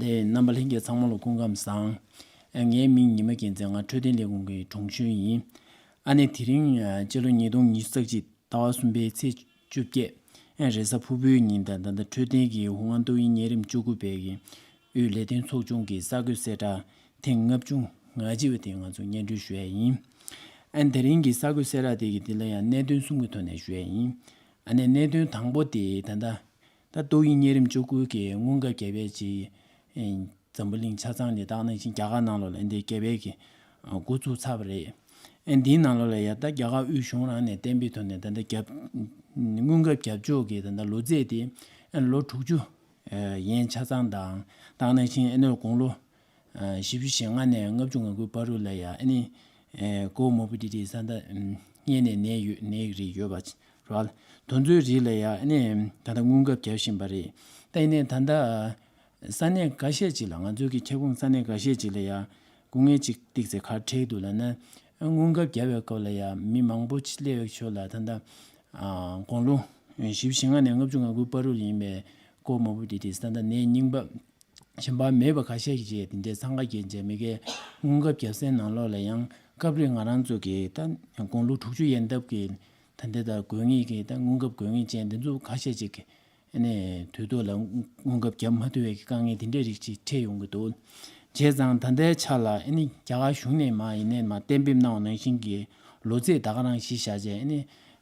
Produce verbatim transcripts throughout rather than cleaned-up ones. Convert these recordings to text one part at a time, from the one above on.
རྣམ་པ་ལྷན་རྒྱས་ཚང་མ་ལ་སྐུ་ཁམས་བཟང་། ངའི་མིང་ཉི་མ་རྒྱལ་མཚན། ང་འཕྲོད་བསྟེན་ལས་ཁུངས་ཀྱི་དྲུང་གཞོན་ཡིན། ཨ་ནི་དེ་རིང་སྤྱི་ལོ་ཉིས་སྟོང་ཉི་ཤུ་རྩ་གཅིག་ཟླ་བ་གསུམ་པའི་ཚེས་བཅོ་བརྒྱད། རེས་གཟའ་ཕུར་བུའི་ཉིན་དང་ད་ལྟ་འཕྲོད་བསྟེན་གྱི་ཧུང་ཨན་ཏོག་དབྱིབས་གཉན་རིམས་བཅུ་དགུ་པའི་གི་དབུས་ལས་དོན་ཚོགས་ཆུང་གི་གསར་འགོད་གསལ་བསྒྲགས་ཐེངས་ལྔ་བཅུ་ང་གཅིག་པ་དེ་ང་ཚོ་སྙན་སྒྲོན་ཞུ་ཡ་ཡིན། ཨ་ནི་དེ་རིང་གི་གསར་འགོད་གསལ་བསྒྲགས་དེ་གི་དེ་ལ་ཡང་གནད་དོན་གསུམ་གྱི་ཐོག་ནས་ཞུ་ཡ་ཡིན། ཨ་ནི་གནད་དོན་དང་པོ་དེ་ད་ལྟ་ད་ཏོག་དབྱིབས་གཉན་རིམས་བཅུ་དགུ་གི་སྔོན་ཁབ་བརྒྱབ་པའི་ཅིག་འཛམ་བུ་གླིང་ཆ་ཚང་ནས་ད་ག་ནང་བཞིན་རྒྱ་གར་ནང་ལོགས་ལ་འདི་བརྒྱབ་པའི་གི་འགོ་ཚུགས་ཚར་བ་རེད། ཨ་འདིའི་ནང་ལོགས་ལ་ཡ་ད་རྒྱ་གར་དབུས་གཞུང་རང་ནས་གཏན་འབེབས་ཐོག་ནས་ད་ལྟ་བརྒྱབ་སྔོན་ཁབ་བརྒྱབ་ཕྱོགས་ཀྱི་ད་ལྟ་ལོ་ཚད་དེ་ལོ་དྲུག་ཅུ་ཡན་ཆ་ཚང་དང་ད་ག་ནང་བཞིན་ཨ་ནི་དགུང་ལོ་བཞི་བཅུ་ཞེ་ལྔ་ནས་ལྔ་བཅུ་ང་དགུའི་བར་དུ་ལ་ཡ་ཨ་ནི་ཀོ་མོ་བི་ཌི་ཊི་ས་ད་གཉན་ནད་ནད་ཡོད་ནད་རིགས་ཡོད་པ་རེད། དེ་ཚོའི་རིགས་ལ་ཡ་ཨ་ནི་ད་ལྟ་སྔོན་ཁབ་བརྒྱབ་བཞིན་པ་རེད། ད་ཡིན་ནའི་ད་ལྟ་ས་གནས་འགའ་ཤས་ཅིག་ལ་ང་ཚོའི་གི་ཁྱབ་ཁོངས་ས་གནས་འགའ་ཤས་ཅིག་ལ་ཡ་སྐུ་ངལ་ཅིག་ཏོག་ཙམ་ག་རེ་འཕྲད་འདུག་ལབ་ན། སྔོན་ཁབ་བརྒྱབ་པའི་སྐབས་ལ་ཡ་མི་མང་པོ་ཅིག་སླེབས་པའི་ཞོར་ལ་ད་ལྟ་དགུང་ལོ་བཞི་བཅུ་ཞེ་ལྔ་ནས་ལྔ་བཅུ་ང་དགུའི་བར་དུ་ཡིན་པའི་ཀོ་མོ་བི་ཌི་ཊི་ས་ད་ནད་རྙིང་པ་གཞན་པ་མེད་པ་ཁ་ཤས་ཀྱིས་བྱས་དེ་འདྲའི་འཚང་ཁ་རྒྱག་བྱས་མི་སྒེར་སྔོན་ཁབ་བརྒྱབ་སའི་ནང་ལོགས་ལ་ཡང་སྐབས་རེ་ང་རང་ཚོ་གི་ད་དགུང་ལོ་དྲུག་ཅུ་ཡན་འདབ་ཀྱི་ད་ལྟའི་ད་དགོས་ངེས་ཀྱི་ད་སྔོན་ཁབ་དགོས་ངེས་ཅན་དེ་ཚོ་ཁ་ཤས་ཅིག་ཨ་ནི་དུས་ཐོག་ལ་སྔོན་ཁབ་བརྒྱབ་མ་ཐུབ་པའི་དཀའ་ངལ་དེ་འདྲའི་རིགས་ཅིག་འཕྲད་ཡོང་གི་འདུག་བྱས་ཙང་ད་ལྟའི་ཆ་ལ་ཨ་ནི་རྒྱ་གར་གཞུང་ནས་མ་ཡིན་ནའི་མ་གཏན་འབེབས་གནང་བ་ནང་བཞིན་གྱི་ལོ་ཚད་ད་ག་རང་གཞི་བཞག་བྱས་ཨ་ནི་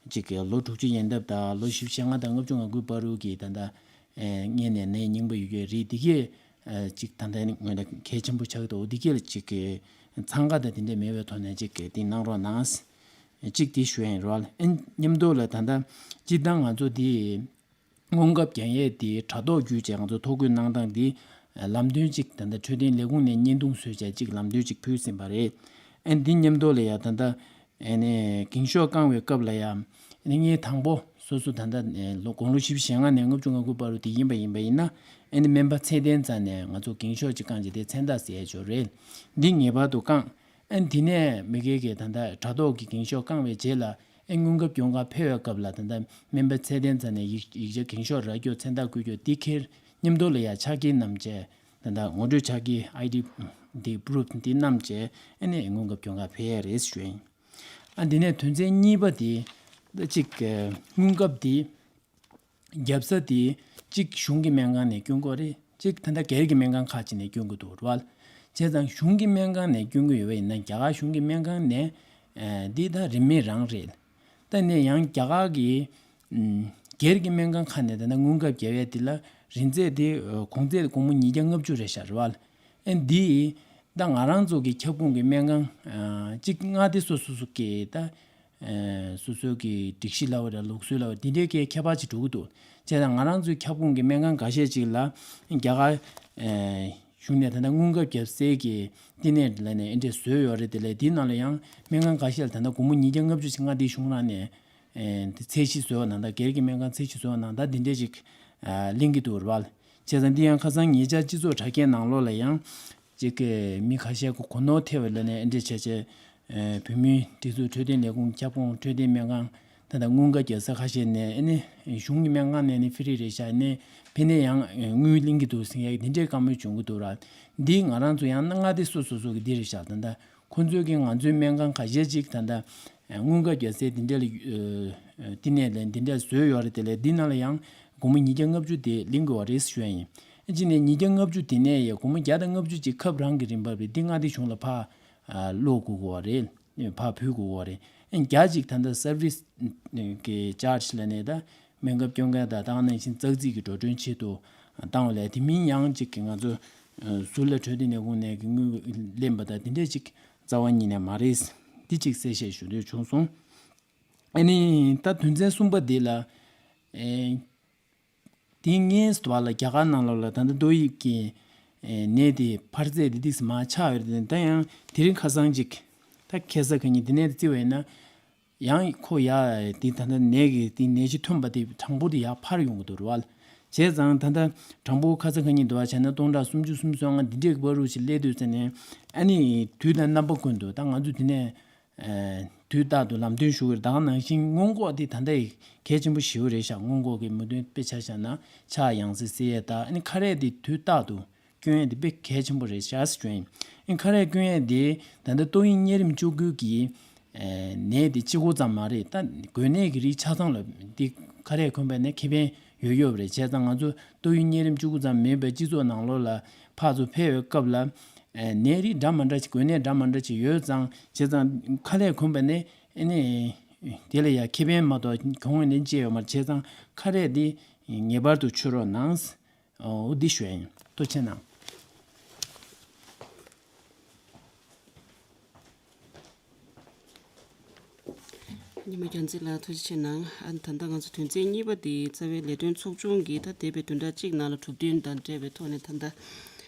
ཅིག་གི་ལོ་དྲུག་ཅུ་ཡན་འདབ་དང་ལོ་བཞི་བཅུ་ཞེ་ལྔ་དང་ལྔ་བཅུ་ང་དགུའི་བར་དུ་གི་ད་ལྟ་ཨེ་གཉན་ནད་ནད་རྙིང་པ་ཡོད་ཀྱི་རེད། འདི་གས་ཨེ་ཅིག་ད་ལྟ་ནི་ངོས་ནས་གལ་ཆེན་པོ་ཆགས་ཀྱི་འདུག་འདི་གས་ལ་ཅིག་གི་འཚང་ཁ་དང་དེ་འདྲ་མེད་པའི་ཐོག་ནས་ཅིག་གི་འདི་གནང་རོགས་གནང་། ཅིག་འདི་ཞུ་ཡིན་རོགས། ཨེ་མཉམ་དུ་ལ་ད་ལྟ་སྤྱིར་བཏང་ང་ཚོ་འདི་སྔོན་ཁབ་རྒྱག་ཡས་འདི་དྲ་ཐོག་བརྒྱུད་བྱས་ང་ཚོ་ཐོ་འགོད་གནང་སྟངས་འདི་ལམ་སྟོན་ཅིག་ད་ལྟ་འཕྲོད་བསྟེན་ལས་ཁུངས་ནས་བརྙན་ཐུང་བཟོས་བྱས་ཅིག་ལམ་སྟོན་ཅིག་ཕུལ་ཟིན་པ་རེད། ཨེ་འདི་མཉམ་དུ་ལ་ཡ་ད་ལྟ་ཨ་ནི་རྒྱན་ཤོག་བཀང་བའི་སྐབས་ལ་ཡང་ཨ་ནི་ངས་དང་པོ་སོ་སོ་ད་ལྟ་ཨ་ལོ་དགུང་ལོ་བཞི་བཅུ་ཞེ་ལྔ་ནས་ལྔ་བཅུ་ང་དགུ་བར་དུ་དེ་ཡིན་པ་ཡིན་པ་ཡིན་ན་ཨ་ནི་སྨན་པ་ཚད་ལྡན་རྩ་ནས་ང་ཚོ་རྒྱན་ཤོག་ཅིག་བཀང་བྱས་དེ་མཚན་རྟགས་ཟེར་ཡ་ཅིག་ཡོད་རེད། འདི་ངེས་པར་དུ་བཀང་། ཨ་ནི་དེ་ནས་མི་སྒེར་གྱི་ད་ལྟ་དྲ་ཐོག་གི་རྒྱན་ཤོག་བཀང་བའི་རྗེས་ལ་ཨ་ནི་སྔོན་ཁབ་སྐྱོན་ག་ཕེབས་པའི་སྐབས་ལ་ད་ལྟ་སྨན་པ་ཚད་ལྡན་རྩ་ནས་ཡིག་ཡིག་ཆ་རྒྱན་ཤོག་རག་རྒྱུ་མཚན་རྟགས་བཀོད་རྒྱུ་འདི་འཁྱེར་མཉམ་དུ་ལ་ཡ་ཕྱག་འཁྱེར་བསྣམས་བྱས་ད་ལྟ་ངོ་སྤྲོད་ཕྱག་འཁྱེར་ཨའི་ཌི་འདི་པུ་རུབ་འདི་བསྣམས་བྱས་ཨ་ནི་སྔོན་ཁབ་སྐྱོན་ག་ཕེབས་ཡས་རེད་ཞུ་ཡིན། ཨ་འདི་ནས་དོན་ཚན་གཉིས་པ་དེ་ད་ཅིག་སྔོན་ཁབ་འདི་བརྒྱབ་ས་དེ་གཅིག་གཞུང་གི་སྨན་ཁང་ནས་སྐྱོན་གྱི་ཡོད་རེད། གཅིག་ད་ལྟ་སྒེར་གྱི་སྨན་ཁང་ཁག་ཅིག་ནས་སྐྱོན་གྱི་འདུག་རེད་བ། བྱས་ཙང་གཞུང་གི་སྨན་ཁང་ནས་སྐྱོན་གྱི་ཡོད་པ་ཡིན་ན་རྒྱ་གར་གཞུང་གི་སྨན་ཁང་ནས་ཨ་འདི་ད་རིན་མེད་རང་རེད། ད་ནས་ཡང་རྒྱ་གར་གྱི་ཨམ་སྒེར་གྱི་སྨན་ཁང་ཁག་ནས་ད་ལྟ་སྔོན་ཁབ་བརྒྱབ་ཡས་དེ་ལ་རིན་ཚད་དེ་ཨ་གོང་ཚད་སྒོར་མོ་ཉིས་བརྒྱ་ལྔ་བཅུ་རེད་ཤག་རེད་བ། ཨ་འདི་ད་ང་རང་ཚོ་གི་ཁྱབ་ཁོངས་ཀྱི་སྨན་ཁང་ཨ་གཅིག་མངའ་སྡེ་སོ་སོ་སོ་གི་ད་ཨ་སོ་སོའི་གི་སྒྲིག་གཞི་ལབ་པ་རེད། ལུགས་སྲོལ་ལབ་པ་འདི་འདྲའི་གི་ཁྱད་པར་ཅིག་འགྲོ་གི་འདུག་བྱས་ཙང་ང་རང་ཚོའི་ཁྱབ་ཁོངས་ཀྱི་སྨན་ཁང་འགའ་ཤས་ཅིག་ལ་རྒྱ་གར་ཨ་གཞུང་ནས་ད་ལྟ་སྔོན་ཁབ་བརྒྱབ་སའི་གི་བསྟི་གནས་ལ་ནས་ཨེ་འདྲས་བཟོས་ཡོད་རེད། དེ་ལས་འདིའི་ནང་ལ་ཡང་སྨན་ཁང་འགའ་ཤས་ལ་ད་ལྟ་སྒོར་མོ་ཉིས་བརྒྱ་ལྔ་བཅུ་ཅིག་མངའ་སྡེའི་གཞུང་རང་ནས་ཨ་དེ་ཚད་གཞི་བཟོས་པ་ནང་ལྟར་སྒེར་གྱི་སྨན་ཁང་ཚད་གཞི་བཟོས་པ་ནང་ལྟར་འདི་འདྲས་ཅིག་ཨ་གླེང་གི་འདུག་རེད་བ། བྱས་ཙང་འདི་ཡང་ཁ་སང་ཉེ་ཆར་སྤྱི་ཚོགས་དྲ་རྒྱའི་ནང་ལོགས་ལ་ཡང་ཅིག་གི་མི་ཁ་ཤས་ཀྱི་གོ་ནོར་ཐེབས་པ་ལ་ནས་ཨེ་འདྲས་བྱས་བྱས་ཨ་བོད་མིའི་སྒྲིག་འཛུགས་འཕྲོད་བསྟེན་ལས་ཁུངས་ཁྱབ་ཁོངས་འཕྲོད་བསྟེན་སྨན་ཁང་ད་ལྟ་སྔོན་ཁབ་བརྒྱབ་ས་ཁ་ཤས་ནས་ཨ་ནི་གཞུང་གི་སྨན་ཁང་ནས་ནི་ཕི་རི་རེད་ཤག་ནས་ཕི་ནས་ཡང་དངུལ་ལེན་གྱི་འདུག་ཟེར་ཡག་འདི་འདྲའི་བཀའ་མོལ་བྱུང་གི་འདུག་ར། འདི་ང་རང་ཚོ་ཡང་མངའ་སྡེ་སོ་སོ་སོ་གི་འདི་རེད་ཤག་ད་ལྟ་ཁོ་ཚོས་ཀྱི་ང་ཚོའི་སྨན་ཁང་ཁ་ཤས་ཅིག་ད་ལྟ་སྔོན་ཁབ་བརྒྱབ་སའི་འདི་འདྲ་ལ་བསྟི་གནས་ལ་འདི་འདྲ་བཟོས་ཡོད་རེད། དེ་ལས་འདི་ནང་ལ་ཡང་སྒོར་མོ་ཉིས་བརྒྱ་ལྔ་བཅུ་དེ་ལེན་དགོས་པ་རེད་ཞུ་ཡ་ཡིན། ཅི་ནས་ཉིས་བརྒྱ་ལྔ་བཅུ་དེ་ནས་ཡང་སྒོར་མོ་བརྒྱ་དང་ལྔ་བཅུ་ཅིག་ཁབ་རང་གི་རིན་འབབ་རེད། འདི་མངའ་སྡེ་གཞུང་ལ་ཕར་ཨ་སློག་དགོས་ཀྱི་ཡོད་རེད། ཕར་ཕུལ་དགོས་ཀྱི་ཡོད་རེད། ཨ་ནི་བརྒྱ་ཅིག་ད་ལྟ་སར་བིས་གི་ཅར་ཇི་ལབ་ནས་ད་སྨན་ཁབ་སྐྱོན་མཁན་དང་ད་ག་ནང་བཞིན་ཙག་ཙིག་གི་འགྲོ་གྲོན་ཆེད་དུ་བཏང་བ་ལས་དེ་མིན་ཡང་ཅིག་གི་ང་ཚོ་ཨ་ཟུར་ལ་འཕྲོད་བསྟེན་ལས་ཁུངས་ནས་གི་དངུལ་ལེན་པ་དང་དེ་འདྲས་ཅིག་རྩ་བ་ཉིད་ནས་མ་རེད། འདི་ཅིག་གསལ་བཤད་ཞུ་འདོད་བྱུང་སོང་། ཨ་ནི་ད་དོན་ཚན་གསུམ་པ་འདི་ལ་ཨེ། དེ་སྔོན་དུ་བ་ལ་རྒྱ་གར་ནང་ལོགས་ལ་ད་ལྟ་ཏོག་དབྱིབས་ཀྱི་ནད་དེ་འཕར་ཚད་དེ་ཏོག་ཙམ་མར་ཆག་ཡོད་རེད། ད་ཡང་དེ་རིང་ཁ་སང་ཅིག་ད་ཁ་སང་ཁ་ཉིན་དེ་ནས་བརྩི་བ་ཡིན་ན་ཡང་ཁོ་ཡ་དེ་ད་ལྟ་ནད་ཀྱི་དེ་ནད་གཞི་ཐོན་པ་དེ་གྲངས་འབོར་དེ་ཡར་འཕར་ཡོང་གི་འདུག་རེད་བ། བྱས་ཙང་ད་ལྟ་གྲངས་འབོར་ཁ་སང་ཁ་ཉིན་དུ་བ་བྱས་ན་སྟོང་ཕྲག་སུམ་ཅུ་སུམ་ཅུ་སོ་ལྔ་འདི་འདྲའི་བར་དུ་ཞིག་སླེབས་འདུག་ཟེར་ནས་ཨ་ནི་དུས་དང་རྣམ་པ་ཀུན་ཏུ་ད་ང་ཚོ་དེ་ནས། དུས་རྟག་ཏུ་ལམ་སྟོན་ཞུ་གི་རེད། ད་ག་ནང་བཞིན་སྔོན་འགོག་དེ་ད་ལྟ་གལ་ཆེན་པོ་ཞེ་པོ་རེད་ཤག་སྔོན་འགོག་གི་མི་དོན་དཔེ་ཆ་བཞག་ན་ཕྱག་ཡང་སེ་བསིལ་ཡས་དང་ཨ་ནི་ཁ་རས་དེ་དུས་རྟག་ཏུ་ སྐྱོན་ཡས་དེ་དཔེ་གལ་ཆེན་པོ་རེད་ཤག་ཟེར་སྐྱོན་ཡིན། ཨེ་ཁ་རས་སྐྱོན་ཡས་དེ་ད་ལྟ་ཏོག་དབྱིབས་གཉན་རིམས་བཅུ་དགུ་གི་ཨེ་ནད་དེ་གཅིག་པོ་ཙམ་མ་རེད། ད་འགོས་ནད་ཀྱི་རིགས་ཆ་ཚང་ལ་འདི་ཁ་རས་གོན་པ་ནས་ཁེ་ཕན་ཡོད་ཡོད་རེད། བྱས་ཙང་ང་ཚོ་ཏོག་དབྱིབས་གཉན་རིམས་བཅུ་དགུ་ཙམ་མིན་པའི་སྤྱི་ཚོགས་ནང་ལོགས་ལ་ཕར་ཚུར་ཕེབས་པའི་སྐབས་ལ་ཨེ་ནད་རིགས་འདྲ་མ་འདྲ་ཅིག་འགོས་ནད་འདྲ་མ་འདྲ་ཅིག་ཡོད་ཙང་བྱས་ཙང་ཁ་རས་གོན་པ་ནས་ཨེ་ནས་དེ་ལ་ཡང་ཁེ་ཕན་མ་གཏོགས་གྱོང་ངོས་ནས་ཅི་ཡོད་མ་རེད། བྱས་ཙང་ཁ་རས་འདི་ངེས་པར་དུ་མཆོད་རོགས་གནང་། ཨོ་འདི་ཞུ་ཡ་ཡིན། ཐུགས་རྗེ་གནང་། ཉི་མ་རྒྱལ་མཚན་ལགས་ཐུགས་རྗེ་ཆེ་གནང་། ཨ་ད་ལྟ་ང་ཚོ་དོན་ཚན་གཉིས་པ་དེ་རྩ་བའི་ལས་དོན་ཚོགས་ཆུང་གིས་ད་འདས་པའི་བདུན་ཕྲག་གཅིག་ནང་ལ་གྲུབ་དོན་དང་འབྲེལ་བའི་ཐོག་ནས་ད་ལྟ་ཨ་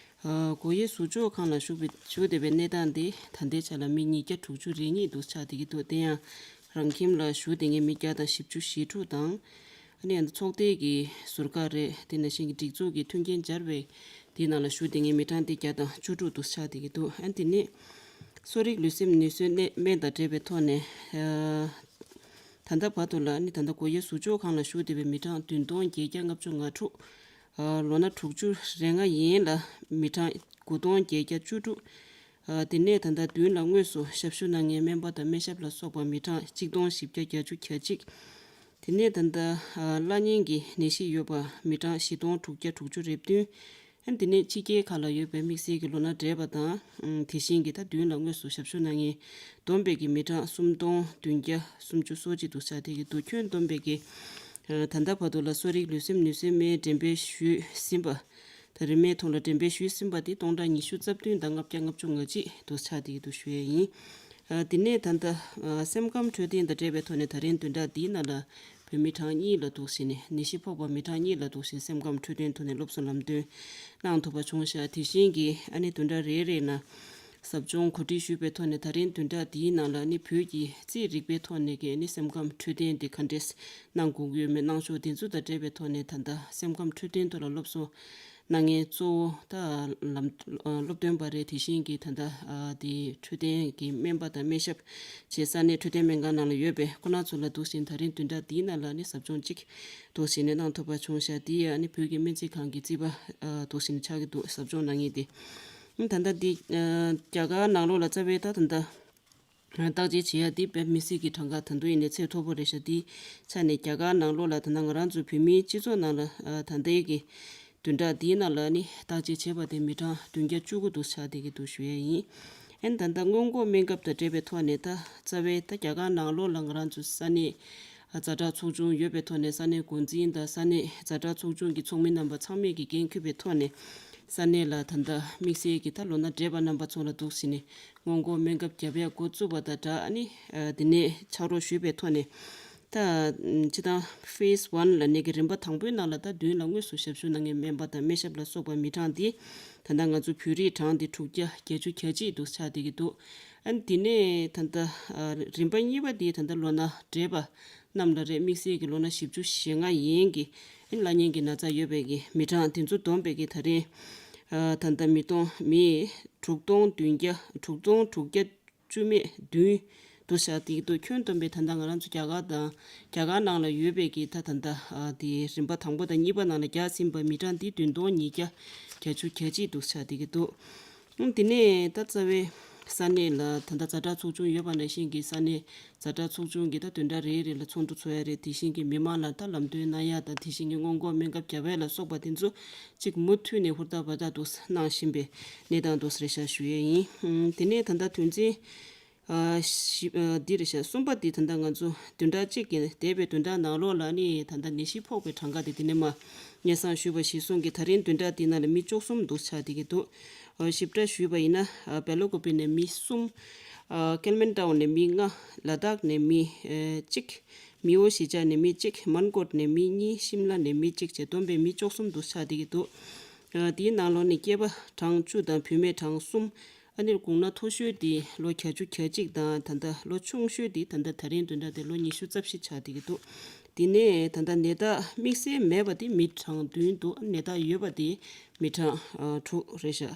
སྒོ་དབྱེ་ཟུར་འཇོག་ཁང་ལ་བཞུགས་པའི་བཞུགས་བསྡད་པའི་གནས་སྟངས་དེ་ད་ལྟའི་ཆ་ལ་མི་ཉིས་བརྒྱ་དྲུག་ཅུ་རེ་གཉིས་འདུག་ཆགས་བསྡད་ཀྱི་འདུག་དེ་ཡང་རང་ཁྱིམ་ལ་བཞུགས་བསྡད་མཁན་མི་བརྒྱ་དང་བཞི་བཅུ་ཞེ་དྲུག་དང་། ཨ་ནི་ཚོགས་སྡེ་གི་ཟུར་བཀག་རེད། དེ་ནང་བཞིན་གྱི་སྒྲིག་འཛུགས་ཀྱི་མཐུན་རྐྱེན་སྦྱར་བའི་དེའི་ནང་ལ་བཞུགས་བསྡད་མཁན་མི་གྲངས་དེ་བརྒྱ་དང་བཅུ་དྲུག་འདུག་ཆགས་བསྡད་ཀྱི་འདུག་ཨ་ནི་དེ་ནས་གསོ་རིག་ལུས་སེམས་ནུས་གསོའི་གནས་སྨན་དང་འབྲེལ་བའི་ཐོག་ནས་ཨ་ད་ལྟ་བར་དུ་ལ་ཨ་ནི་ད་ལྟ་སྒོ་དབྱེ་ཟུར་འཇོག་ཁང་ལ་བཞུགས་བསྡད་པའི་མི་གྲངས་བདུན་སྟོང་བརྒྱད་བརྒྱ་ལྔ་བཅུ་ང་དྲུག་ཨ་ལོ་ན་དྲུག་ཅུ་རེ་ལྔ་ཡན་ལ་མི་གྲངས་དགུ་སྟོང་བརྒྱད་བརྒྱ་བཅུ་དྲུག་ཨ་དེ་ནས་ད་ལྟ་མདུན་ལ་དངོས་སུ་ཞབས་ཞུ་གནང་མཁན་སྨན་པ་དང་སྨན་ཞབས་ལ་སོགས་པ་མི་གྲངས་གཅིག་སྟོང་བཞི་བརྒྱ་བརྒྱད་ཅུ་གྱ་གཅིག་དེ་ནས་ད་ལྟ་ཨ་བླ་གཉན་གྱི་ནད་གཞི་ཡོད་པ་མི་གྲངས་བཞི་སྟོང་དྲུག་བརྒྱ་དྲུག་ཅུ་རེ་བདུན། ཨ་དེ་ནས་ཕྱི་རྒྱལ་ཁག་ལ་ཡོད་པའི་དམིགས་བསལ་གྱི་ལོ་ན་བགྲེས་པ་དང་། ཨ་དེ་བཞིན་གྱི་ད་མདུན་ལ་དངོས་སུ་ཞབས་ཞུ་གནང་མཁན་བསྡོམས་པས་ཀྱི་མི་གྲངས་སུམ་སྟོང་བདུན་བརྒྱ་སུམ་ཅུ་སོ་གཅིག་འདུག་ཆགས་བསྡད་ཀྱི་འདུག་ཁྱོན་བསྡོམས་པས་ཀྱི་ཨ་ད་ལྟ་བར་དུ་ལ་གསོ་རིག་ལུས་སེམས་ནུས་སེམས་སྨན་འགྲེམས་སྤེལ་ཞུས་ཟིན་པ། ད་རིན་མེད་ཐོག་ལ་འགྲེམས་སྤེལ་ཞུས་ཟིན་པ་དེ་སྟོང་ཕྲག་ཉི་ཤུ་རྩ་བདུན་དང་ལྔ་བརྒྱ་ལྔ་བཅུ་ང་གཅིག་འདུག་ཆགས་བསྡད་ཀྱི་འདུག་ཞུ་ཡས་ཡིན། ཨ་དེ་ནས་ད་ལྟ་ཨ་སེམས་ཁམས་འཕྲོད་བསྟེན་དང་འབྲེལ་བའི་ཐོག་ནས་ད་རིང་བདུན་ཕྲག་འདིའི་ནང་ལ་བོད་མི་གྲངས་གཉིས་ལ་འདུག་བྱས་ནས་ནད་གཞི་ཕོག་པ་མི་གྲངས་གཉིས་ལ་འདུག་བྱས་སེམས་ཁམས་འཕྲོད་བསྟེན་ཐོག་ནས་སློབ་གསོ་ལམ་སྟོན་གནང་ཐུབ་པ་བྱུང་ཤག་དེ་བཞིན་གྱི་ཨ་ནི་བདུན་ཕྲག་རེ་རེ་ནང་ཟབ་སྦྱོང་གོ་སྒྲིག་ཞུས་པའི་ཐོག་ནས་ད་རིང་བདུན་ཕྲག་འདིའི་ནང་ལ་ཨ་ནི་བོད་ཀྱི་རྩིས་རིག་པའི་ཐོག་ནས་ཀྱི་ཨ་ནི་སེམས་ཁམས་འཕྲོད་བསྟེན་དེ་ག་འདྲས་གནང་དགོས་ཀྱི་ཡོད་མེད་གནང་ཕྱོགས་དེ་ཚོ་དང་འབྲེལ་བའི་ཐོག་ནས་ད་ལྟ་སེམས་ཁམས་འཕྲོད་བསྟེན་ཐོག་ལ་སློབ་གསོ་གནང་མཁན་གཙོ་བོ་ད་ལམ་སློབ་སྟོན་པ་རེད། དེ་བཞིན་གྱི་ད་ལྟ་དེ་འཕྲོད་བསྟེན་གྱི་སྨན་པ་དང་སྨན་ཞབས་བཅས་ས་གནས་འཕྲོད་བསྟེན་སྨན་ཁང་ནང་ལ་ཡོད་པའི་ཁོ་ན་ཚོ་ལ་འདུག་བཞིན་ད་རིང་བདུན་ཕྲག་འདིའི་ནང་ལ་ནི་ཟབ་སྦྱོང་གཅིག་འདུག་བཞིན་ནས་གནང་ཐུབ་པ་བྱུང་ཤག་དེ་ཡང་ནི་བོད་ཀྱི་སྨན་རྩིས་ཁང་གི་རྩིས་པ་འདུག་བཞིན་ཆགས་ཀྱི་འདུག་ཟབ་སྦྱོང་གནང་མཁན་དེ་ད་ལྟ་འདི་རྒྱ་གར་ནང་ལོགས་ལ་རྩ་བའི་ད་ད་ལྟ། བརྟག་དཔྱད་བྱེད་ཡ་འདི་དཔེ་མི་སྲིད་ཀྱི་གྲངས་ཀ་ད་དུང་ཡིན་ནའི་ཚད་མཐོ་པོ་རེད་ཤག་དེའི་ཆ་ནས་རྒྱ་གར་ནང་ལོགས་ལ་ད་ལྟ་ང་རང་ཚོ་བོད་མིའི་སྤྱི་ཚོགས་ནང་ལ་ཨ་ད་ལྟའི་གི་བདུན་ཕྲག་འདིའི་ནང་ལ་ནི་བརྟག་དཔྱད་བྱས་པ་དེ་མི་གྲངས་བདུན་བརྒྱ་བཅུ་དགུ་འདུག་ཆགས་བསྡད་ཀྱི་འདུག་ཞུ་ཡ་ཡིན། ཨན་ད་ལྟ་སྔོན་འགོག་སྨན་ཁབ་དང་འབྲེལ་བའི་ཐོག་ནས་ད་རྩ་བའི་ད་རྒྱ་གར་ནང་ལོགས་ལ་ང་རང་ཚོ་ས་གནས་ཨ་ཛ་དྲག་ཚོགས་ཆུང་ཡོད་པའི་ཐོག་ནས་ས་གནས་འགོ་འཛིན་དང་ས་གནས་ཛ་དྲག་ཚོགས་ཆུང་གི་ཚོགས་མི་རྣམ་པ་ཚང་མས་ཀྱི་འགན་འཁུར་བའི་ཐོག་ནས་ས་གནས་ལ་ད་ལྟ་དམིགས་བསལ་གྱི་ད་ལོ་ན་བགྲེས་པ་རྣམ་པ་ཚོ་ལ་འདུག་ཟིན་ནས། སྔོན་འགོག་སྨན་ཁབ་བརྒྱབ་ཡག་འགོ་བཙུགས་པ་དང་སྦྲགས་ཨ་ནི་ཨ་དེ་ནས་ཕྱག་རོགས་ཞུས་པའི་ཐོག་ནས་ད་ཨམ་སྤྱི་བཏང་ཕེས་ཝན་ལབ་ནས་ཀྱི་རིམ་པ་དང་པོའི་ནང་ལ་ད་མདུན་ལ་དངོས་སུ་ཞབས་ཞུ་གནང་མཁན་སྨན་པ་དང་སྨན་ཞབས་ལ་སོགས་པ་མི་གྲངས་འདི་ད་ལྟ་ང་ཚོ་བོད་རིགས་གྲངས་འདི་དྲུག་བརྒྱ་བརྒྱད་ཅུ་གྱ་གཅིག་འདུག་ཆགས་བསྡད་ཀྱི་འདུག་ཨ་ནི་དེ་ནས་ད་ལྟ་ཨ་རིམ་པ་གཉིས་པ་འདི་ད་ལྟ་ལོ་ན་བགྲེས་པ་རྣམས་ལ་རེད། དམིགས་བསལ་གྱི་ལོ་ན་བཞི་བཅུ་ཞེ་ལྔ་ཡན་གྱི་ཨ་ནི་བླ་གཉན་གྱི་ན་ཚ་ཡོད་པའི་གི་མི་གྲངས་དེ་ཚོ་བསྡོམས་པའི་གི་ད་རེས་ཨ་ད་ལྟ་མི་སྟོང་མི་དྲུག་སྟོང་བདུན་བརྒྱ་དྲུག་སྟོང་དྲུག་བརྒྱ་བཅུ་མེད་བདུན་དུ་བཞག་སྟེ་འདུག་ཁྱོན་བསྡོམས་པའི་ད་ལྟ་ང་རང་ཚོ་རྒྱ་གར་དང་རྒྱ་གར་ནང་ལ་ཡོད་པའི་གི་ད་ད་ལྟ་ཨ་དེ་རིམ་པ་དང་པོ་དང་གཉིས་པ་ནང་ལ་རྒྱག་ཟིན་པ་མི་གྲངས་འདི་བདུན་སྟོང་ཉིས་བརྒྱ་བརྒྱད་ཅུ་གྱ་གཅིག་འདུག་ཆགས་བསྡད་ཀྱི་འདུག་ཨང་དེ་ནས་ད་རྩ་བའི་ས་གནས་ལ་ད་ལྟ་ཛ་དྲག་ཚོགས་ཆུང་ཡོད་པ་ནང་བཞིན་གྱི་ས་གནས་ཛ་དྲག་ཚོགས་ཆུང་གིས་ད་བདུན་ཕྲག་རེ་རེ་ལ་ཚོགས་འདུ་ཚོགས་ཡ་རེད། དེ་བཞིན་གྱི་མི་མང་ལ་ད་ལམ་སྟོན་གནང་ཡ་དང་དེ་བཞིན་གྱི་སྔོན་འགོག་སྨན་ཁབ་བརྒྱབ་ཡ་ལ་སོགས་པ་དེ་ཚོ་གཅིག་མུ་མཐུད་ནས་ཧུར་ཐག་འབད་ཐག་ཏུ་གནང་བཞིན་པའི་གནས་སྟངས་དུ་རེད་ཤག་ཞུ་ཡས་ཡིན། ཨང་དེ་ནས་ད་ལྟ་དོན་ཚན་ཨ་བཞི་ཨ་འདི་རེད་ཤག་གསུམ་པ་འདི་ད་ལྟ་ང་ཚོ་བདུན་ཕྲག་གཅིག་གི་འདས་པའི་བདུན་ཕྲག་ནང་ལོགས་ལ་ནི་ད་ལྟ་ནད་གཞི་ཕོག་པའི་གྲངས་ཀ་དེ་དེ་ནས་མ་སྙན་སེང་ཞུས་པ་གཞིར་བཟུང་གིས་ད་རིང་བདུན་ཕྲག་འདི་ནང་ལ་མི་བཅུ་གསུམ་འདུག་ཆགས་བསྡད་ཀྱི་འདུག་ཨ་ཞིབ་ཕྲ་ཞུས་པ་ཡིན་ན་ཨ་སྦེལ་ཀོབ་ནས་མི་གསུམ། ཨ་ཀལ་མན་ཏའོ་ནས་མི་ལྔ། ལ་དྭགས་ནས་མི་ཨ་གཅིག་མི་ཝོ་གཞིས་ཆགས་ནས་མི་གཅིག་མན་ཀོཊ་ནས་མི་གཉིས། ཤིམ་ལ་ནས་མི་གཅིག་བཅས་བསྡོམས་པས་མི་བཅུ་གསུམ་འདུག་ཆགས་བསྡད་ཀྱི་འདུག་ཨ་དེའི་ནང་ལོགས་ནས་སྐྱེས་པ་གྲངས་བཅུ་དང་བུད་མེད་གྲངས་གསུམ། ཨ་ནི་དགུང་ན་མཐོ་ཤོས་དེ་ལོ་གྱ་བཅུ་གྱ་གཅིག་དང་ད་ལྟ་ལོ་ཆུང་ཤོས་དེ་ད་ལྟ་ད་རིང་བདུན་ཕྲག་དེ་ལོ་ཉི་ཤུ་རྩ་བཞི་ཆགས་བསྡད་ཀྱི་འདུག་དེ་ནས་ད་ལྟ་ནད་རྟགས་དམིགས་བསལ་མེད་པ་དེ་མི་གྲངས་བདུན་འདུག་ནད་རྟགས་ཡོད་པ་དེ་མི་གྲངས་ཨ་དྲུག་རེད་ཤག་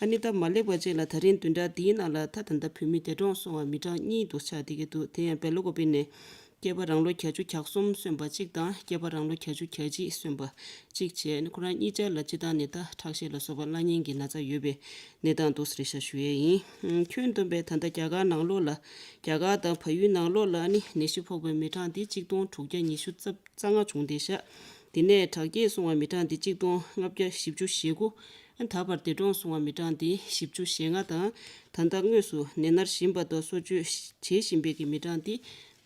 ཨ་ནི་ད་མ་སླེབས་པ་བཅས་ལ་ད་རིང་བདུན་ཕྲག་འདིའི་ནང་ལ་ད་ད་ལྟ་བོད་མི་འདས་གྲོངས་སོང་བ་མི་གྲངས་གཉིས་འདུག་ཆགས་བསྡད་ཀྱི་འདུག་དེ་ཡང་སྦེལ་ཀོབ་ནས་ སྐྱེས་པ་རང་ལོ་བརྒྱད་ཅུ་གྱ་གསུམ་སོན་པ་གཅིག་དང་། སྐྱེས་པ་རང་ལོ་བརྒྱད་ཅུ་གྱ་གཅིག་སོན་པ་གཅིག་བྱས་ནས། ཁོ་རང་གཉིས་ཆར་ལ་སྤྱིར་བཏང་ནས་ད་ཁྲག་ཤེད་ལ་སོགས་པ་བརླག་ཉེན་གྱི་ན་ཚ་ཡོད་པའི་གནས་སྟངས་འདུག་ཟེར་ཤག་ཞུ་ཡས་ཡིན། ཁྱོན་བསྡོམས་པའི་ད་ལྟ་རྒྱ་གར་ནང་ལོགས་ལ། རྒྱ་གར་དང་བལ་ཡུལ་ནང་ལོགས་ལ་ནི་ནད་གཞི་ཕོག་པའི་མི་གྲངས་འདི་གཅིག་སྟོང་དྲུག་བརྒྱ་ཉི་ཤུ་རྩ་རྩ་ལྔ་བྱུང་བསྡད་ཤག་དེ་ནས་དྲག་སྐྱེད་སོང་བའི་མི་གྲངས་འདི་གཅིག་སྟོང་ལྔ་བརྒྱ་བཞི་བཅུ་ཞེ་དགུ། ད་བར་འདས་གྲོངས་སོང་བའི་མི་གྲངས་འདི་བཞི་བཅུ་ཞེ་ལྔ་དང་། ད་ལྟ་དངོས་སུ་ནད་མནར་བཞིན་པ་དང་གསོ་བཅོས་བྱེད་བཞིན་པའི་གི་མི་གྲངས་འདི་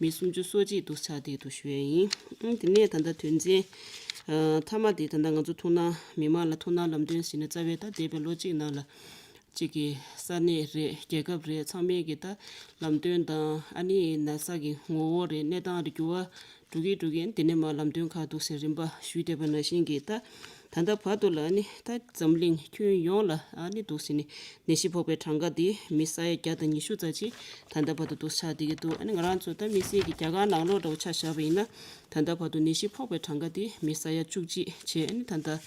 མི་སུམ་ཅུ་སོ་གཅིག་འདུག་ཆགས་བསྡད་འདུག་ཞུ་ཡས་ཡིན། དེ་ནས་ད་ལྟ་དོན་ཚན་མཐའ་མ་དེ་ད་ལྟ་ང་ཚོ་ཐུགས་སྣང་། མི་མང་ལ་ཐུགས་སྣང་ལམ་སྟོན་ཟེར་ནས་རྩ་བའི་ད་འདས་པའི་ལོ་གཅིག་ནང་ལ་གཅིག་གི་ས་གནས་རེད། རྒྱལ་ཁབ་རེད། ཚང་མས་ཀྱི་ད་ལམ་སྟོན་དང་། ཨ་ནི་ན་ཚ་གི་ངོ་བོ་རེད། གནས་སྟངས་རེད། འགྱུར་བ་འགྲོ་གི་འགྲོ་གི། དེ་ནས་མར་ལམ་སྟོན་ཁག་འདུག་ཟེར་རིམ་པ་ཞུས་བསྡད་པ་ནང་བཞིན་གྱི། ད་ད་ལྟ་བར་དུ་ལ་ཨ་ནི་ད་འཛམ་གླིང་ཁྱོན་ཡོངས་ལ་ཨ་ནི་འདུག་ཟེར་ནས་ནད་གཞི་ཕོག་པའི་གྲངས་ཀ་དེ་མི་ས་ཡ་བརྒྱ་དང་ཉི་ཤུ་ཙམ་ཅིག་ད་ལྟ་བར་དུ་འདུག་ཆགས་བསྡད་ཀྱི་འདུག་ཨ་ནི་ང་རང་ཚོ་ད་དམིགས་བསལ་གྱི་རྒྱ་གར་ནང་ལོགས་འདྲ་བོ་ཆ་བཞག་པ་ཡིན་ན། ད་ལྟ་བར་དུ་ནད་གཞི་ཕོག་པའི་གྲངས་ཀ་དེ་མི་ས་ཡ་བཅུ་གཅིག་བྱས། ཨ་ནི་ད་ལྟ་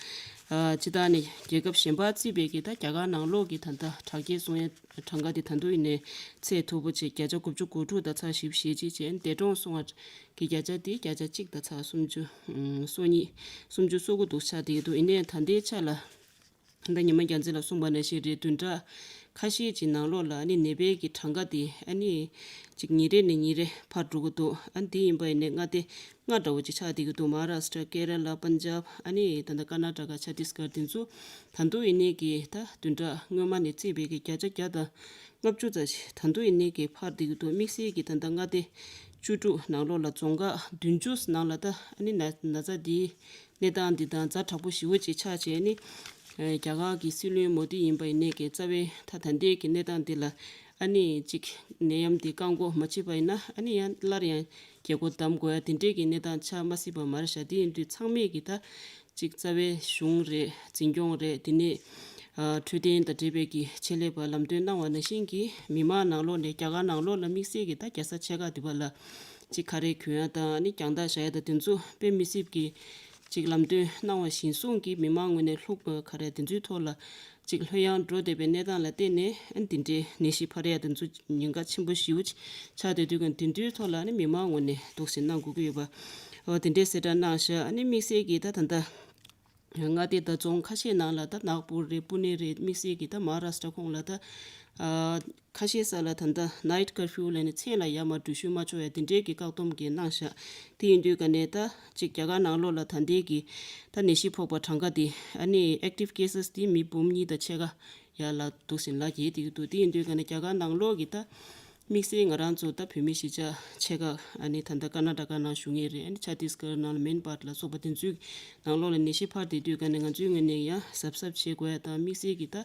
ཨ་སྤྱིར་བཏང་ནས་རྒྱལ་ཁབ་གཞན་པ་བརྩིས་པའི་གི་ད་རྒྱ་གར་ནང་ལོགས་ཀྱི་ད་ལྟ་དྲག་སྐྱེད་སོང་ཡ་གྲངས་ཀ་དེ་ད་དུང་ཡིན་ནའི་ཚད་མཐོ་པོ་བྱས། བརྒྱ་ཆ་དགུ་བཅུ་གོ་དྲུག་དང་ཚེག་བཞི་བཅུ་ཞེ་གཅིག་བྱས། འདས་གྲོངས་སོང་བ་གི་བརྒྱ་ཆ་དེ་བརྒྱ་ཆ་གཅིག་དང་ཚེག་སུམ་ཅུ་སོ་གཉིས། སུམ་ཅུ་སོ་དགུ་འདུག་ཆགས་བསྡད་ཀྱི་འདུག་ཡིན་ནའི་ད་ལྟའི་ཆ་ལ་ད་ཉི་མ་རྒྱལ་མཚན་ལགས་གསུངས་པ་ནང་བཞིན་རེད། བདུན་ཕྲག་ཁ་ཤས་ཀྱི་ནང་ལོགས་ལ་ཨ་ནི་ནད་པའི་གི་གྲངས་ཀ་དེ་ཨ་ནི་གཅིག་ཉིན་རེ་ནས་ཉིན་རེ་འཕར་འགྲོ་གི་འདུག་ཨ་ནི་དེ་ཡིན་པ་ཡིན་ནའི་མངའ་སྡེ་ལྔ་འདྲ་བོ་ཅིག་ཆགས་བསྡད་ཀྱི་འདུག་མ་ཧཱ་རཱ་སི་ཀྲ། ཀེ་ར་ལ། པན་ཇབ། ཨ་ནི་ད་ལྟ་ཀར་ན་ཊ་ཀ། ཆ་ཏིས་གར། དེ་ཚོ་ད་དུང་ཡིན་ནའི་གི་ད་བདུན་ཕྲག་སྔོན་མ་ནས་བརྩིས་པའི་གི་བརྒྱ་ཆ་བརྒྱ་དང་ལྔ་བཅུ་ཙམ་ཞིག་ད་དུང་ཡིན་ནའི་གི་འཕར་བསྡད་ཀྱི་འདུག་དམིགས་བསལ་གྱི་ད་ལྟ་མངའ་སྡེ་བཅུ་དྲུག་ནང་ལོགས་ལ་རྫོང་ཁག་བདུན་ཅུ་ནང་ལ་ད་ཨ་ནི་ན་ན་ཚ་འདིའི་གནས་སྟངས་འདི་དང་ཛ་དྲག་པོ་ཞེ་པོ་ཅིག་ཆགས་བྱས་ནི། ཨ་རྒྱ་གར་གྱི་སྲིད་བློན་མོ་དི་ཡིན་པ་ཡིན་ནའི་གི་རྩ་བའི་ད་ད་ལྟའི་གི་གནས་སྟངས་འདི་ལ་ཨ་ནི་གཅིག་ནད་ཡམས་འདི་བཀག་འགོག་མ་བྱས་པ་ཡིན་ན། ཨ་ནི་ཡང་སླར་ཡང་རྒྱལ་སྒོ་བསྡམ་དགོས་ཡ་དེ་འདྲའི་གི་གནས་སྟངས་ཆགས་མ་སྲིད་པ་མ་རེད་ཤག་དེ་ཡིན་དུས་ཚང་མས་གི་ད་གཅིག་རྩ་བའི་གཞུང་རེད། འཛིན་སྐྱོང་རེད། དེ་ནས་ཨ་འཕྲོད་བསྟེན་དང་འབྲེལ་བའི་གི་ཆེད་ལས་པ་ལམ་སྟོན་གནང་བ་ནང་བཞིན་གྱི་མི་མང་ནང་ལོགས་ནས་རྒྱ་གར་ནང་ལོགས་ལ་དམིགས་བསལ་གྱི་ད་རྒྱལ་ས་ཆེ་ཁག་འདི་པ་ལ་གཅིག་ཁ་རས་གྱོན་ཡ་དང་། ཨ་ནི་རྒྱང་ཐག་བཞག་ཡ་དང་། དེ་ཚོ་དཔེ་མི་སྲིད་ཀྱི་གཅིག་ལམ་སྟོན་གནང་བ་གཞིར་བཟུང་གིས་མི་མང་ངོས་ནས་ལྷུག་པའི་ཁ་རས་དེ་ཚོའི་ཐོག་ལ་གཅིག་ལྷོད་ཡངས་འགྲོ་བསྡད་པའི་གནས་སྟངས་ལ་བརྟེན་ནས། ཨ་ནི་འདི་འདྲའི་ནད་གཞི་འཕར་ཡ་དེ་ཚོ་ཉེན་ཁ་ཆེན་པོ་ཞེ་པོ་ཆགས་བསྡད་དུས་ཀྱང་། དེ་ཚོའི་ཐོག་ལ་ཨ་ནི་མི་མང་ངོས་ནས་འདུག་སེ་གནང་དགོས་ཀྱི་ཡོད་པ། འོ་དེ་འདྲའི་གསལ་བསྒྲགས་གནང་ཤག་ཨ་ནི་དམིགས་བསལ་གྱི་ད་ད་ལྟ་མངའ་སྡེ་དང་རྫོང་ཁ་ཤས་ནང་ལ། ད་ནག་པུར་རེད། པུ་ནེ་རེད། དམིགས་བསལ་གྱི་ད་མ་ཧཱ་རཱ་སི་ཀྲ་ཁོངས་ལ་ད་ཨ་ཁ་ཤས་ས་ལ་ད་ལྟ་ནའིཊ་ཀར་ཕིའུ་ལབ་ནས་མཚན་ལ་ཡར་མར་འགྲུལ་བཞུད་མ་འཇོག་ཡ་དེ་འདྲའི་གི་བཀག་སྡོམ་གྱི་གནང་ཤག་དེ་ཡིན་དུས་ཀ་ནས་ད་གཅིག་རྒྱ་གར་ནང་ལོགས་ལ་ད་ལྟའི་གི་ད་ནད་གཞི་ཕོག་པ་གྲངས་ཀ་དེ། ཨ་ནི་ཨེག་ཊིབ་ཀེ་སེས་དེ་མི་འབུམ་གཉིས་དང་ཕྱེད་ཀ་ཡར་ལ་འདུག་སེ་ལ་རྒྱས་བསྡད་ཀྱི་འདུག་དེ་ཡིན་དུས་ཀ་ནས་རྒྱ་གར་ནང་ལོགས་ཀྱི་ད་དམིགས་བསལ་ང་རང་ཚོ་ད་བོད་མི་གཞིས་ཆགས་ཆེ་ཁག་ཨ་ནི་ད་ལྟ་ཀར་ན་ཊ་ཀ་ནང་བཞུགས་མཁན་རེད། ཨ་ནི་ཆ་ཏིས་གར་ནང་ལ་མེན་པཱར་ལ་སོགས་པ་དེ་ཚོའི་ནང་ལོགས་ལ་ནད་གཞི་འཕར་བསྡད་དུས་ཀ་ནས་ང་ཚོའི་ངོས་ནས་ཡང་གཟབ་གཟབ་བྱེད་དགོས་ཡ་དང་། དམིགས་བསལ་གྱི་ད་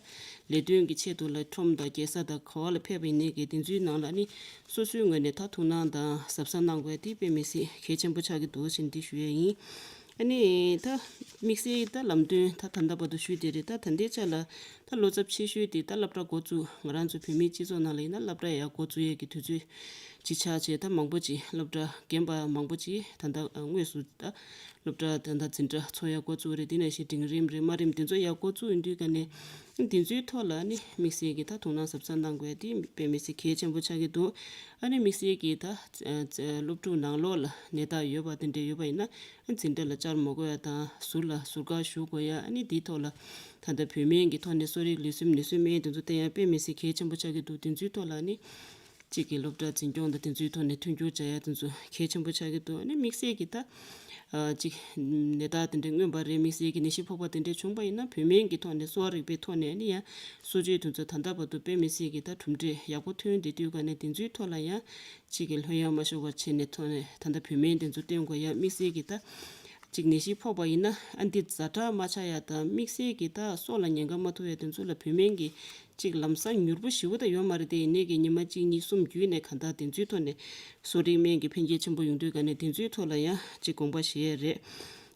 ལས་དོན་གྱི་ཆེད་དུ་ལ་ཁྲོམ་དང་རྒྱལ་ས་དང་ག་བ་ལ་ཕེབས་པ་ཡིན་ནའི་གི་དེ་ཚོའི་ནང་ལ་ཨ་ནི་སོ་སོའི་ངོས་ནས་ད་ཐུགས་སྣང་དང་གཟབ་གཟབ་གནང་དགོས་ཡ་དེ་དཔེ་མི་སྲིད་གལ་ཆེན་པོ་ཆགས་ཀྱི་འདུག་ཟེར་འདི་ཞུ་ཡ་ཡིན། ཨ་ནི་ད་དམིགས་བསལ་ད་ལམ་སྟོན་ད་ད་ལྟ་བར་དུ་ཞུས་དེ་རེད། ད་ད་ལྟའི་ཆ་ལ་ད་ལོ་ཚབས་ཆེ་ཤོས་དེ་ད་སློབ་གྲྭ་འགོ་བཙུགས། ང་རང་ཚོ་བོད་མིའི་སྤྱི་ཚོགས་ནང་ལ་ཡིན་ན་སློབ་གྲྭ་ཡར་འགོ་བཙུགས་ཡས་ཀྱི་དུས་ཚོད་ཅིག་ཆགས་བྱས། ད་མང་པོ་ཅིག་སློབ་གྲྭ་རྒན་པ་མང་པོ་ཅིག་ད་ལྟ་དངོས་སུ་ད་སློབ་གྲྭ་ད་ལྟ་འཛིན་གྲྭ་ཚོགས་ཡ་འགོ་བཙུགས་རེད། དེ་ནང་བཞིན་འབྲིང་རིམ་རེད། དམའ་རིམ་དེ་ཚོ་ཡར་འགོ་བཙུགས་ཡོང་དུས་ཀ་ནས་དེ་ཚོའི་ཐོག་ལ་ནི་དམིགས་བསལ་གྱི་ད་ཐུགས་སྣང་གཟབ་གཟབ་གནང་དགོས་ཡ་དེ་དཔེ་མི་སྲིད་གལ་ཆེན་པོ་ཆགས་ཀྱི་འདུག་ཨ་ནི་དམིགས་བསལ་གྱི་ད་སློབ་ཕྲུག་ནང་ལོགས་ལ་ནད་རྟགས་ཡོད་པ་དེ་འདྲ་ཡོད་པ་ཡིན་ན། འཛིན་གྲྭ་ལ་བཅར་མ་དགོས་ཡ་དང་། ཟུར་ལ་ཟུར་བཀག་ཞུ་དགོས་ཡ། ཨ་ནི་འདིའི་ཐོག་ལ་ད་ལྟ་བོད་སྨན་གྱི་ཐོག་ནས་གསོ་རིག་ལུས་སེམས་ནུས་གསོའི་སྨན་དེ་ཚོ་བསྟེན་ཡ་དཔེ་མི་སྲིད་གལ་ཆེན་པོ་ཆགས་ཀྱི་འདུག་དེ་ཚོའི་ཐོག་ལ་ནི་གཅིག་གི་སློབ་གྲྭ་འཛིན་སྐྱོང་དང་དེ་ཚོའི་ཐོག་ནས་མཐུན་འགྱུར་བྱ་ཡ་དེ་ཚོ་གལ་ཆེན་པོ་ཆགས་ཀྱི་འདུག་ཨ་ནི་དམིགས་བསལ་གྱི་ད་ཨ་གཅིག་ནད་རྟགས་དེ་འདྲ་མངོན་པ་རེད། དམིགས་བསལ་གྱི་ནད་གཞི་ཕོག་པ་དེ་འདྲ་བྱུང་པ་ཡིན་ན། བོད་སྨན་གྱི་ཐོག་ནས་གསོ་བ་རིག་པའི་ཐོག་ནས་ཨ་ནི་ཡང་གསོ་བཅོས་དེ་ཚོ་ད་ལྟ་བར་དུ་དཔེ་མི་སྲིད་ཀྱི་ད་གྲུབ་འབྲས་ཡག་པོ་ཐོན་བསྡད་དུས་ཀ་ནས་དེ་ཚོའི་ཐོག་ལ་ཡང་གཅིག་གི་ལྷོད་ཡངས་མ་ཤོར་བ་བྱས་ནས་ཐོག་ནས་ད་ལྟ་བོད་སྨན་དེ་ཚོ་བསྟེན་དགོས་ཡ། དམིགས་བསལ་གྱི་ད་གཅིག་ནད་གཞི་ཕོག་པ་ཡིན་ན་ཨ་འདི་ཛ་དྲག་མ་ཆགས་ཡ་དང་། དམིགས་བསལ་གྱི་ད་སྲོག་ལ་ཉེན་ཁ་མ་ཐུག་ཡ་དེ་ཚོ་ལ་བོད་སྨན་གྱི་གཅིག་ལམ་སང་མྱུར་པོ་ཞེ་པོ་ད་ཡོད་མ་རེད་དེ། ཡིན་ནའི་གི་ཉི་མ་གཅིག་གཉིས་གསུམ་བརྒྱུད་ནས་གང་ལྟར་དེ་ཚོའི་ཐོག་ནས་གསོ་རིག་སྨན་གྱི་ཕན་སྐྱེད་ཆེན་པོ་ཡོང་དུས་ཀ་ནས་དེ་ཚོའི་ཐོག་ལ་ཡང་གཅིག་དགོངས་པ་བཞེས་ཡས་རེད།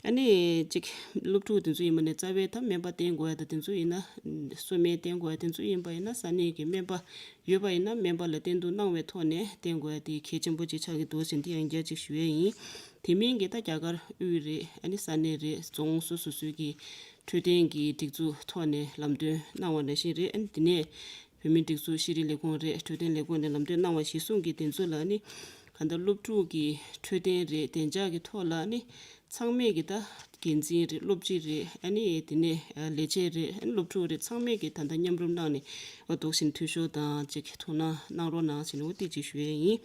ཨ་ནི་གཅིག་སློབ་ཕྲུག་དེ་ཚོ་ཡིན་པ་ནས་རྩ་བའི་ད་སྨན་པ་བསྟེན་དགོས་ཡ་ད་དེ་ཚོ་ཡིན་ན། གསོ་སྨན་བསྟེན་དགོས་ཡ་དེ་ཚོ་ཡིན་པ་ཡིན་ན། ས་གནས་ཀྱི་སྨན་པ་ཡོད་པ་ཡིན་ན། སྨན་པ་ལ་བསྟེན་གཏུག་གནང་བའི་ཐོག་ནས་བསྟེན་དགོས་ཡ་དེ་གལ་ཆེན་པོ་ཅིག་ཆགས་ཀྱི་འདུག་ཟེར་འདི་ཡང་བསྐྱར་ཅིག་ཞུ་ཡས་ཡིན། དེ་མིན་གྱི་ད་རྒྱ་གར་དབུས་རེད། ཨ་ནི་ས་གནས་རེད། རྫོང་སོ་སོ་སོའི་གི་འཕྲོད་བསྟེན་གྱི་སྒྲིག་འཛུགས་ཐོག་ནས་ལམ་སྟོན་གནང་བ་ནང་བཞིན་རེད། ཨ་ནི་དེ་ནས་བོད་མིའི་སྒྲིག་འཛུགས་ཤེས་རིག་ལས་ཁུངས་རེད། འཕྲོད་བསྟེན་ལས་ཁུངས་ནས་ལམ་སྟོན་གནང་བ་གཞིར་བཟུང་གིས་དེ་ཚོ་ལ་ནི་ག་ ད་ལྟ་སློབ་ཕྲུག་གི་འཕྲོད་བསྟེན་རེད། བདེ་འཇགས་ཀྱི་ཐོག་ལ་ནི་ཚང་མས་ཀྱི་ད་འགན་འཛིན་རེད། སློབ་སྤྱི་རེད། ཨ་ནི་དེ་ནས་ལས་བྱེད་རེད། ཨ་ནི་སློབ་ཕྲུག་རེད། ཚང་མས་ཀྱི་ད་ལྟ་མཉམ་རུབ་གནང་ནས་འོ་འདུག་བཞིན་འཐུས་ཤོར་དང་ཅིག་ཐུགས་སྣང་གནང་རོགས་གནང་ཞེས་ནས་འོ་དེ་ཅིག་ཞུ་ཡས་ཡིན།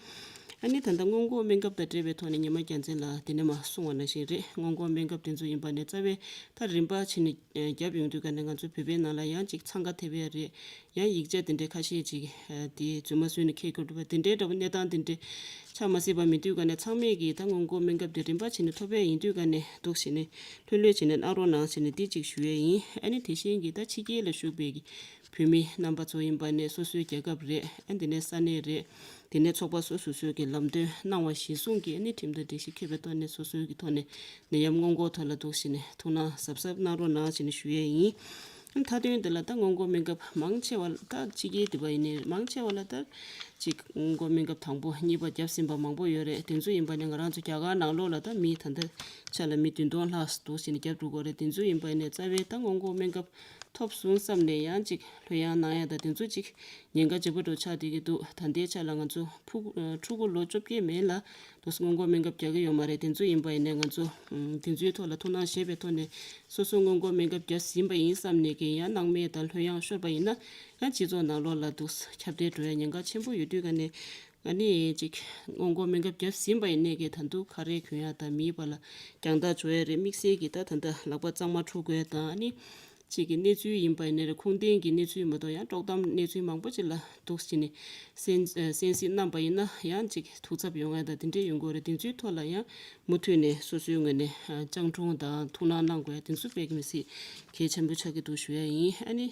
ཨ་ནི་ད་ལྟ་སྔོན་འགོག་སྨན་ཁབ་དང་འབྲེལ་བའི་ཐོག་ནས་ཉི་མ་རྒྱལ་མཚན་ལགས་དེ་ནས་མ་གསུངས་པ་ནང་བཞིན་རེད། སྔོན་འགོག་སྨན་ཁབ་དེ་ཚོ་ཡིན་པ་ནས་རྩ་བའི་ད་རིམ་པ་བྱས་ནས་རྒྱབ་ཡོང་དུས་ཀ་ནས་ང་ཚོ་བོད་པའི་ནང་ལ་ཡང་ཅིག་འཚང་ཁ་ཐེབས་ཡ་རེད། ཡང་ཡིག་ཆ་དེ་འདྲའི་ཁ་ཤས་ཅིག་དེ་རྫུན་མ་བཟོས་ནས་འཁྱེར་དགོས་འདུག་པ། དེ་འདྲའི་འདྲ་པོ་གནས་སྟངས་དེ་འདྲའི་ཆགས་མ་སྲིད་པ་མེད་དུས་ཀ་ནས་ཚང་མས་ཀྱིས་ད་སྔོན་འགོག་སྨན་ཁབ་དེ་རིམ་པ་བྱས་ནས་ཐོབ་པ་ཡིན་དུས་ཀ་ནས་འདུག་བྱས་ནས་ལྷོད་ལྷོད་བྱས་ནས་གནང་རོགས་གནང་ཞེས་ནས་འདི་གཅིག་ཞུ་ཡས་ཡིན། ཨ་ནི་དེ་བཞིན་གྱི་ད་ཕྱི་རྒྱལ་ལ་བཞུགས་པའི་གི་བོད་མི་རྣམ་པ་ཚོ་ཡིན་པ་ནས་སོ་སོའི་རྒྱལ་ཁབ་རེད། ཨ་འདི་ནས་ས་གནས་རེད། དེ་ནས་ཚོགས་པ་སོ་སོ་སོའི་གི་ལམ་སྟོན་གནང་བ་གཞིར་བཟུང་གིས་ཨ་ནི་ཁྲིམས་དང་སྒྲིག་གཞི་འཁྱོངས་པའི་ཐོག་ནས་སོ་སོའི་གི་ཐོག་ནས་ནད་ཡམས་སྔོན་འགོག་ཐོག་ལ་འདུག་བྱས་ནས་ཐུགས་སྣང་གཟབ་གཟབ་གནང་རོགས་གནང་ཞེས་ནས་ཞུ་ཡས་ཡིན། མཐའ་དོན་འདི་ལ་ད་སྔོན་འགོག་སྨན་ཁབ་མང་ཆེ་བ་ད་ཕྱི་རྒྱལ་འདི་པ་ཡིན་ནའི་མང་ཆེ་བ་ལ་ད་ཅིག་སྔོན་འགོག་སྨན་ཁབ་དང་པོ་གཉིས་པ་བརྒྱབ་ཟིན་པ་མང་པོ་ཡོད་རེད། དེ་ཚོ་ཡིན་པ་ནས་ང་རང་ཚོ་རྒྱ་གར་ནང་ལོགས་ལ་ད་མི་ད་ལྟ་ཆ་ལ་མི་བདུན་སྟོང་ལྷག་འདུག་བྱས་ནས་བརྒྱབ་འགྲོ་གི་རེད། དེ་ཚོ་ཡིན་པ་ནས་རྩ་བའི་ད་སྔོན་འགོག་སྨན་ཁབ་ཐོབ་སོང་བསམ་ནས་ཡང་ཅིག་ལྷོད་ཡངས་གནང་ཡ་ད་དེ་ཚོ་ཅིག་ཉེན་ཁ་ཆེ་པོ་འདྲ་ཆགས་བསྡད་ཀྱི་འདུག་ད་ལྟའི་ཆ་ལ་ང་ཚོ་ཕྲུ་གུ་ཕྲུ་གུ་ལོ་བཅོ་བརྒྱད་མན་ལ་དུ་སྔོན་འགོག་སྨན་ཁབ་རྒྱག་གི་ཡོད་མ་རེད། དེ་ཚོ་ཡིན་པ་ཡིན་ནའི་ང་ཚོ་ཨམ་དེ་ཚོའི་ཐོག་ལ་ཐུགས་སྣང་བཞེས་པའི་ཐོག་ནས་སོ་སོ་སྔོན་འགོག་སྨན་ཁབ་བརྒྱབ་ཟིན་པ་ཡིན་བསམ་ནས་ཀྱི་ཡང་སྣང་མེད་དང་ལྷོད་ཡངས་ཤོར་བ་ཡིན་ན་ཡང་སྤྱི་ཚོགས་ནང་ལོགས་ལ་འདུག་ཁྱབ་གདལ་འགྲོ་ཡ་ཉེན་ཁ་ཆེན་པོ་ཡོད་དུས་ཀ་ནས་ཨ་ནི་ཅིག་སྔོན་འགོག་སྨན་ཁབ་བརྒྱབ་ཟིན་པ་ཡིན་ནས་ཀྱི་ད་དུང་ཁ་རས་གོན་ཡ་དང་མིའི་བར་ལ་རྒྱང་ཐག་འཇོག་ཡ་རེད། དམིགས་བསལ་གྱི་ད་ད་ལྟ་ལག་པ་གཙང་མ་འཁྲུ་དགོས་ཡ་དང་ཨ་ནི། གཅིག་གི་གནས་ཚུལ་ཡིན་པ་ཡིན་ནའི་རེད། ཁུངས་ལྡན་གྱི་གནས་ཚུལ་མ་གཏོགས་ཡང་དཀྲོག་གཏམ་གནས་ཚུལ་མང་པོ་ཅིག་ལ་འདུག་བྱས་ནས་གསན་གསན་གཟིགས་གནང་པ་ཡིན་ན་ཡང་གཅིག་ཐུགས་འཚབ་ཡོང་ཡ་དང་དེ་འདྲས་ཡོང་གི་ཡོད་རེད། དེ་ཚོའི་ཐོག་ལ་ཡང་མུ་མཐུད་ནས་སོ་སོའི་ངོས་ནས་སྤྱང་གྲུང་དང་ཐུགས་སྣང་གནང་དགོས་ཡ་དེ་ཚོ་དཔེ་མི་སྲིད་གལ་ཆེན་པོ་ཆགས་ཀྱི་འདུག་ཞུ་ཡ་ཡིན། ཨ་ནི་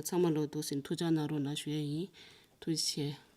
ཚང་མ་ལོ་འདུག་བྱས་ནས་ཐུགས་ཅག་གནང་རོགས་གནང་ཞུ་ཡ་ཡིན། ཐུགས་རྗེ་ཆེ།